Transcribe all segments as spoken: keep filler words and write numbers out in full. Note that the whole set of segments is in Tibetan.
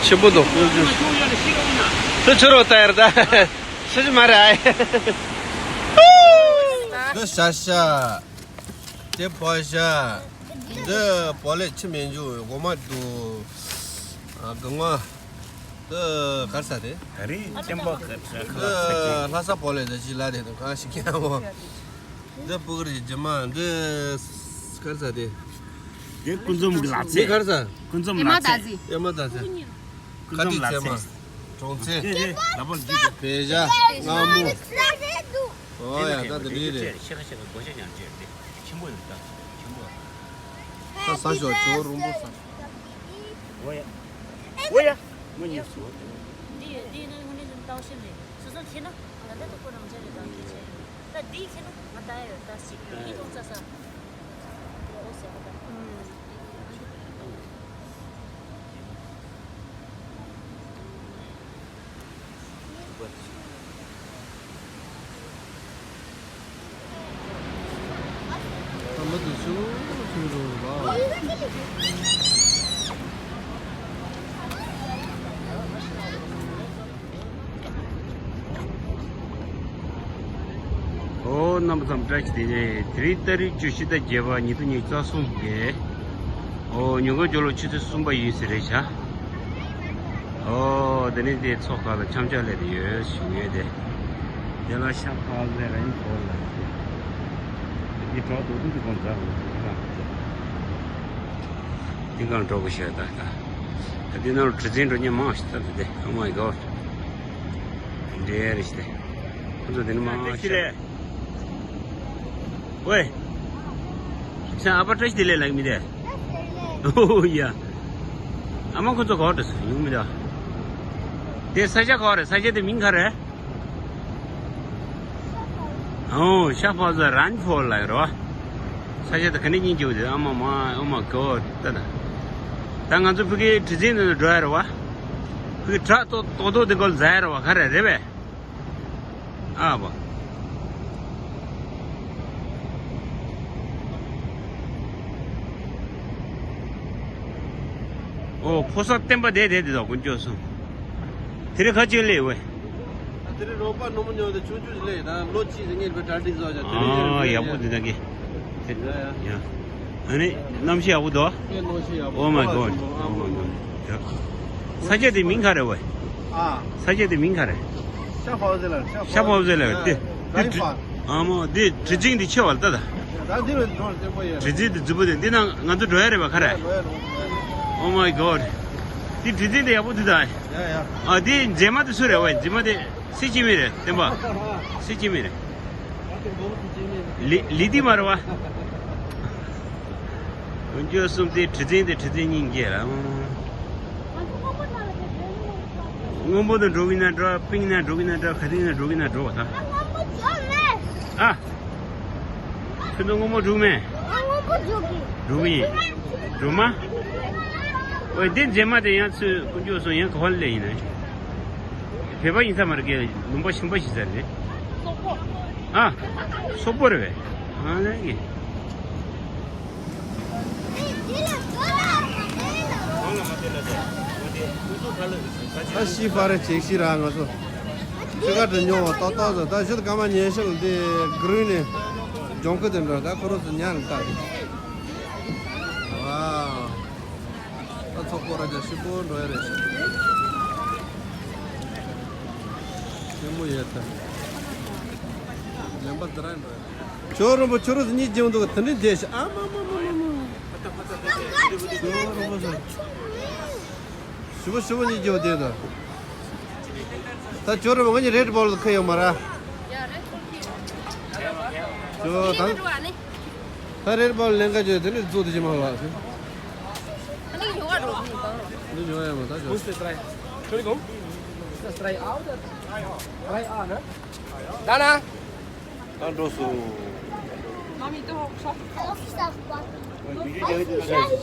ཆེན་པོ་འདུག་དཀོན་མཆོག་དེ་ཆུ་རོ་ལྟ་ཡར་ད། ཤི་ཅི་མ་རེད། འདི་ཤ་ཤ། དེ་ཕོ་ཤ། འདི་བོ་ལེ་ཆི་མེད་འཇུ་འོ་མ་འདུག་ཨ་གང་བ། འདི་གར་ས་དེ། ད་རེས་སྤྱན་པ་ག་ས་ག་ས་ཀྱི། ལྷ་ས་བོ་ལེ་ཟ་ཅི་ལ་དེ་དང་གང་ཞིག་ཡང་མོ། འདི་སྤུ་གུར་གྱི་རྗེས་མ་འདི་གར་ས་དེ། འདི་ཀུན་འཛོམས་ཀྱི་ལག་འདི་རྩེད། གར་ས། ཀུན་འཛོམས་ཨེ་མ་ལག་ད་འདི། ཨེ་མ་ད་འདི། ཀུན་འཛོམས་ཁ་ཏི་ལག་ཚེ་མ། འདི་འདི་ལ་པོ་འདི་འདི། བེ་ཇ། སྔ་མོ། ཨོ་ཡ་ད་འདི་འདྲ་རེད། ཤེ་ཁ་ཤེ་ཁ་སྒོ་ཤ་ཉར་ཅེས་འདི་ཆེན་པོ་ཡོད་ད་ཆེན་པོ། ད་ས་ཞོ་ཇོ་རུང་པོ་ས། ཨོ་ཡ། ཨོ་ཡ། ངོ་ཉེ་སོ། འདི་ཡོད་འདི་ནི་དངོས་གནས་ཀྱི་ལྟ་བ་ཤེས་མེད་སོ་སོ་ཁྱེད་ན་ང་ད་ད་ཁོ་རང་ཅག་རེད་ད་ཁྱེད་ཆེ་ད་འདི་ཁྱེད་ན་ང་ད་ཡོད་ད་ཞིག་ཡོད་འདི་གཏོང་ས་ས། ཨོ་རྣམ་པ་ཚང་མ་བཀྲ་ཤིས་བདེ་ལེགས། དེ་རིང་ཏ་རིག་བཅུ་བཞི་ཟླ་བརྒྱད་པ་ཉིས་སྟོང་ཉི་ཤུ་རྩ་གསུམ་གྱི། ཨོ་ཉིན་གུང་ཇོ་ལོ་ཆུ་ཚོད་གསུམ་པ་ཡིན་ཟེར་རེད་བྱ། ཨོ་དེ་ནས་དེ་ཚོགས་ཁག་ལ་འཆམ་འཆམ་ལས་དེ་ཡོད་ཞུ་ཡོད་དེ། དེ་ལ་ཤ་ཕག་ཟེར་རན་གོ་ལ། དེ་གྲོགས་དུ་དུ་དུ་གོང་ཚ་དེ་གང་དེ་གང་གྲོགས་གི་ཤ་ད་ད། ད་དེ་ནང་གྲུ་འཛིན་འགྲོ་ཉེ་མང་ཞིག་ད་དེ། Oh my God། འདྲེ་རེ་ཞིག་དེ། ཁོ་ཚོ་དེ་ནི་མང་ཞིག་རེད། ཝེ། ཁྱེད་ཨ་ཕ་བཀྲ་ཤིས་བདེ་ལེགས་ལགས་མི་དེ། ཨོ་ཡ། ཨ་མ་ཁོ་ཚོ་ག་པར་འགྲོ་སོང་ཡོང་མི་འདུག་དེ་ས་ཆ་ག་པར་རེད། ས་ཆ་དེ་མིང་ག་རེད། ཨོ་ཤ་ཕག་ཟ་རན་ཕོ་ལ་རོ། ས་ཆ་དེ་ག་ནས་སྙིང་རྗེ་བོ་དེ། ཨ་མ་མ། Oh my God། ད་ད། ད་ང་ཚོ་ཕ་གིའི་གྲུ་གཟིངས་ནང་འགྲོ་ཡ་རེད་བ། ཕ་གི་བྲག་ཏོག་ཏོག་ཏོག་དེ་སྐོར་འཛེག་ཡ་རེད་བ། ག་རེ་རེད་པས། ཨ་བ། ཨོ་ཕོ་གསར་བསྟན་པ་དེ་དེ་དེ་དག་དཀོན་མཆོག་གསུམ། དེ་རིང་ཁ་ཅིག་སླེབས་ཝེ། དེ་རིང་རོགས་པ་ནོར་མོ་ཉོ་དེ་ཆུང་ཆུང་ཞིག་སླེབས་ད་ལོ་གཅིག་ཟིན་ངེས་པའི་གྲ་སྒྲིག་བཟོ་བྱ་དེ་རིང་ཨ་ཡག་པོ་འདི་ད་གི། ཡ་ཡ། ཨ་ནི་གནམ་གཤིས་ཡག་པོ་འདུག་ཨེ་གནམ་གཤིས་ཡག་པོ། Oh my God། Oh my God། ཡ། ས་ཆ་དེ་མིང་ག་རེ་ཝེ། ཨ། ས་ཆ་དེ་མིང་ག་རེ། ཤ་ཕག་ཟེར་ལ་ཤ་ཕག་ཟེར་ལ་དེ་དེ་རི་ཨ་མོ་དེ་གྲུ་གཟིངས་དེ་ཆེ་བ་ལ་ད་ད། ད་འདི་བས་འགྲོ་བརྟན་པོ་ཡོད། གྲུ་གཟིངས་དེ་རྫིག་པོ་དེ་འདི་ན་ང་ཚོ་འགྲོ་ཡ་རེད་པ་ག་རེ། Oh my God། དེ་གྲུ་གཟིངས་དེ་ཡག་པོ་འདུག་ད། ཡ་ཡ། ཨ་དེ་མཛེས་མ་དེ་སུ་རེད་ཝེ། མཛེས་མ་དེ་སི་ཅི་མི་རེད་བསྟན་པ། སི་ཅི་མི་རེད། ལི་ལི་ཏི་མ་རེད་བ། དཀོན་མཆོག་གསུམ་དེ་གྲུ་གཟིངས་དེ་གྲུ་གཟིངས་སྙིང་རྗེ་ར། སྔོན་པོ་དང་འགྲོ་གི་ན་འགྲོ། པིང་ན་འགྲོ་གི་ན་འགྲོ། ག་དེ་ན་འགྲོ་གི་ན་འགྲོ་བ་ད། ཨ། ཁྱོད་ཚོ་སྔོན་པོ་འགྲོ་མེད། འགྲོ་གི་ཡིན། འགྲོ་མ། ཨོ་དེ་མཛེས་མ་དེ་ཡང་ཚུར་དཀོན་མཆོག་གསུམ་ཡང་ག་པར་སླེབས་ཡིན་ན། བོད་པ་ཡིན་ས་མ་རེད་གི། ལུང་པ་ཞིམ་པ་ཞིག་ཟེར་རེད། ཨ། སོག་པོ་རེད་པས། ཨ་ནི་གི། ད་ཤི་པ་རེད་ཅིག་ཤི་ར་ང་ཚོ། ཤི་ཁ་དྲི་ཉོ་བ་ཏོག་ཏོག་ཟེར། ད་ཤི་ད་སྐར་མ་ཉི་ཤུ་ལ་འདི་གུ་རུ་ནས་ལྗོངས་ཁུལ་དུ་འགྲོ། ད་ཁོ་རང་ཚོ་ཉལ་ལ་ལྟ་གི། ཝའོ། ད་ཚོགས་པོ་ར་ཅག་ཤི་པོ་འགྲོ་ཡ་རེད་ཤག་ཆེན་མོ་ཡོད་ད། ལེན་པ་དེ་རང་འགྲོ་ཡ། ཇོ་རིན་པོ་ཆེ་རུ་གཉིས་ཀྱི་འདུག་དེ་འདྲའི་བསྡད་ཤག་ཨ་མ་མ་མ་མ་མ། ཇོ་རིན་པོ་ཆེ། ཞི་བ་ཞི་བ་གཉིས་ཀྱི་བསྡད་ད། ད་ཇོ་རིན་པོ་ང་གཉིས་རེད་བོལ་ཁ་ཡོད་མ་ར། ཇོ་ད། ད་རེད་བོལ་ལེན་ག་ཇོ་དེ་ནི་རྫོགས་དེ་ཅི་མ་ལ། འདི་ཉོ་ཡ་མ་ད་ཇོ། Who's the try? Should we go? Just try out. Try out, huh? Dana. ད་འགྲོ་སོང་། ཞེས་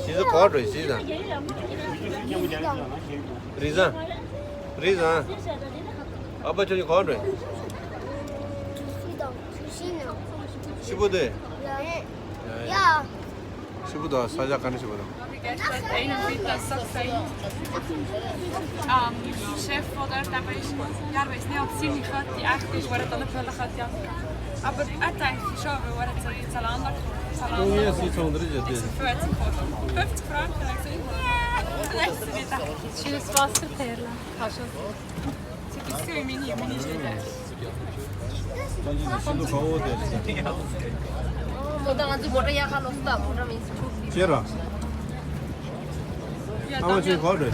ག་འགྲོ་ཞེས་དང་། རི་བཟང་། རི་བཟང་། ཨ་ཕ་ཁྱོད་ཀྱི་ག་འགྲོ། ཤི་པོ་དེ། ཡ། Schön, da, Saja kann ich übernehmen. Gestern einunddreißig Sachen. Ähm, Chef, der dabei ist, ja, ich weiß nicht, ob sie nicht hat, die acht ist, weil er dann eine hat, ja. Aber er denkt schon, weil er zu Zalando kommt. Zalando. Oh, ja, sie ist schon drin, ja, das ist fünfzig Franken. Fünfzig Franken, dann sehen wir. Das ist nicht da. Schönes Wasser, Perla. Hast du? Chera. How much you got it?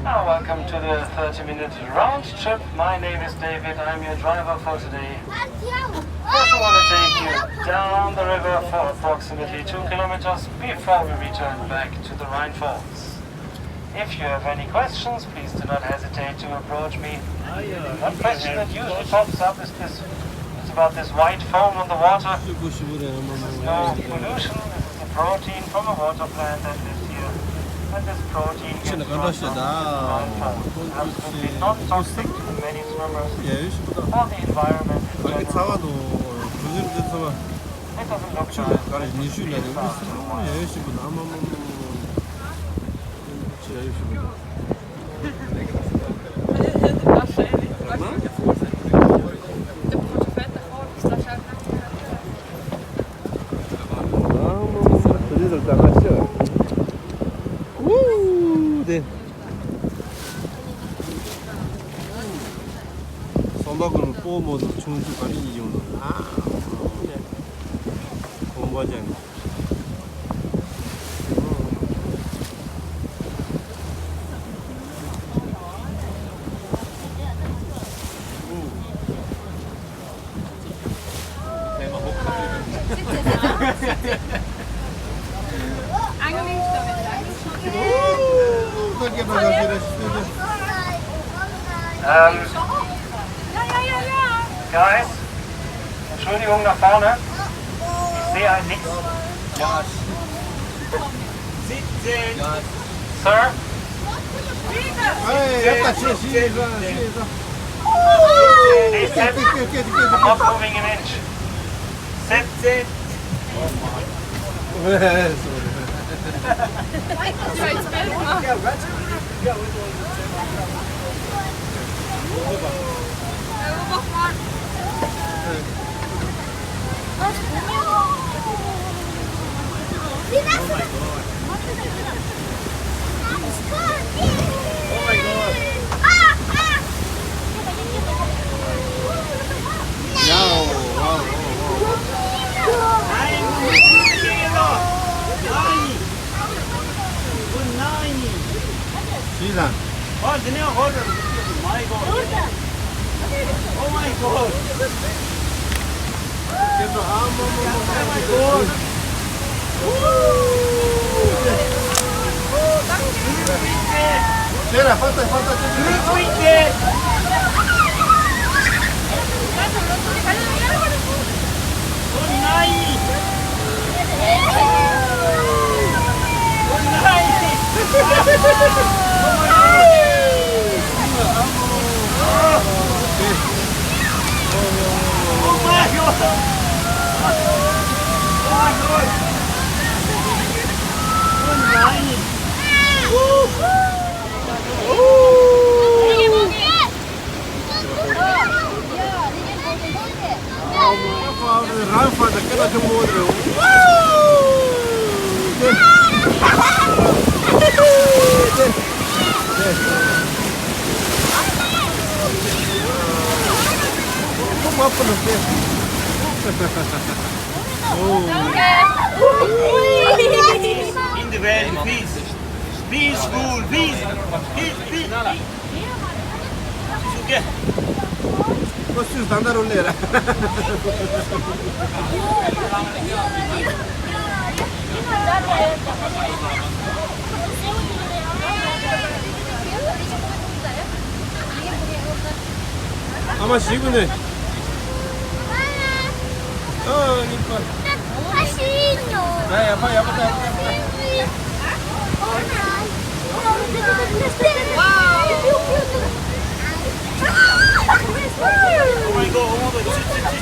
Now, welcome to the thirty minute round trip. My name is David. I'm your driver for today. I also want to take you down the river for approximately two kilometers before we return back to the Rhine Falls. If you have any questions, please do not hesitate to approach me. One question that usually pops up is this, is about this white foam on the water. This is no pollution. This is the protein from a water plant that lives here. And this protein gets transferred to the landform. Absolutely non-toxic to many swimmers or the environment in general. It doesn't look nice. སོམ་པ་ཀུན་སྤོ་མོ་དང་ཆུང་ཆུང་ག་རེ་ཡིན་ཡོང་ན། ཨ། གོམ་པ་ཅན། Ähm, Guys, Entschuldigung, da vorne. Ich sehe ein Nix. Ja. Sitzen. Ja. Sir? Hey, sitzen, sitzen, sitzen. Please sit. I'm not moving an inch. Sit. Sit. In the valley, peace. Peaceful, peace. Peace, peace, peace. It's okay. Kostus dandaro lera. Ama shigune. Oh, nipa. Oh my God, oh my God. Sit, sit, sit, sit.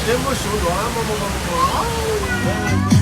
ལྟད་མོ་བྱུང་འགྲོ་ཨ་མ་མ་མ་མ།